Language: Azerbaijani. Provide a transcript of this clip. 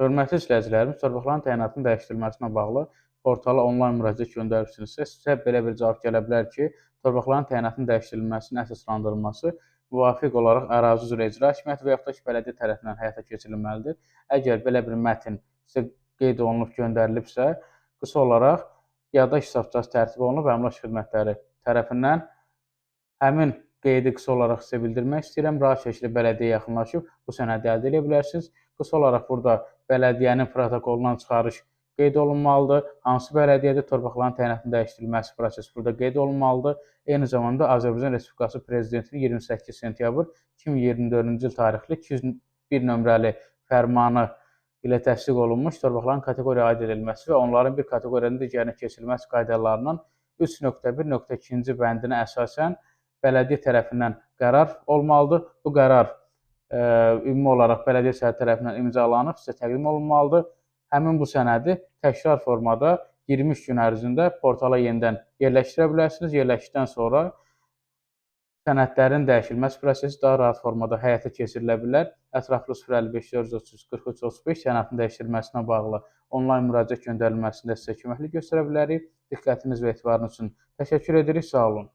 Hörmətli izləyicilərimiz, torpaqların təyinatının dəyişdirilməsinə bağlı portala onlayn müraciət göndəribsinizsə, sizə belə bir cavab gələ bilər ki, torpaqların təyinatının dəyişdirilməsinin əsaslandırılması müvafiq olaraq ərazi üzrə icra hakimiyyəti və yaxud da ki, bələdiyyə tərəfindən həyata keçirilməlidir. Əgər belə bir mətn sizə qeyd olunub göndərilibsə, qısa olaraq yaddaş hesabçası tərtib olunub əmlak xidmətləri tərəfindən həmin qeydi qısa olaraq sizə bildirmək istəyirəm. Rahat şəkildə bələdiyyəyə yaxınlaşıb bu sənədi əldə edə bilərsiniz. Qısa olaraq burada bələdiyyənin protokolundan çıxarış qeyd olunmalıdır. Hansı bələdiyyədə torpaqların təyinatının dəyişdirilməsi prosesi burada qeyd olunmalıdır. Eyni zamanda Azərbaycan Respublikası Prezidentinin 28 sentyabr 2024-cü il tarixli 201 nömrəli fərmanı ilə təsdiq olunmuş torpaqların kateqoriya aid edilməsi və onların bir kateqoriyadan digərinə keçirilməsi qaydalarının 3.1.2-ci bəndinə əsasən bələdiyyə tərəfindən qərar olmalıdır. Bu qərar ümumi olaraq bələdiyyə sədri tərəfindən imzalanıb sizə təqdim olunmalıdır. Həmin bu sənədi təkrar formada 23 gün ərzində portala yenidən yerləşdirə bilərsiniz. Yerləşdikdən sonra sənədlərin dəyişilməsi prosesi daha rahat formada həyata keçirilə bilər. Ətraflı 055 433 43 35 sənədin dəyişdirilməsinə bağlı onlayn müraciət göndərilməsində sizə köməklik göstərə bilərik. Diqqətiniz və etibarınız üçün təşəkkür edirik. Sağ olun.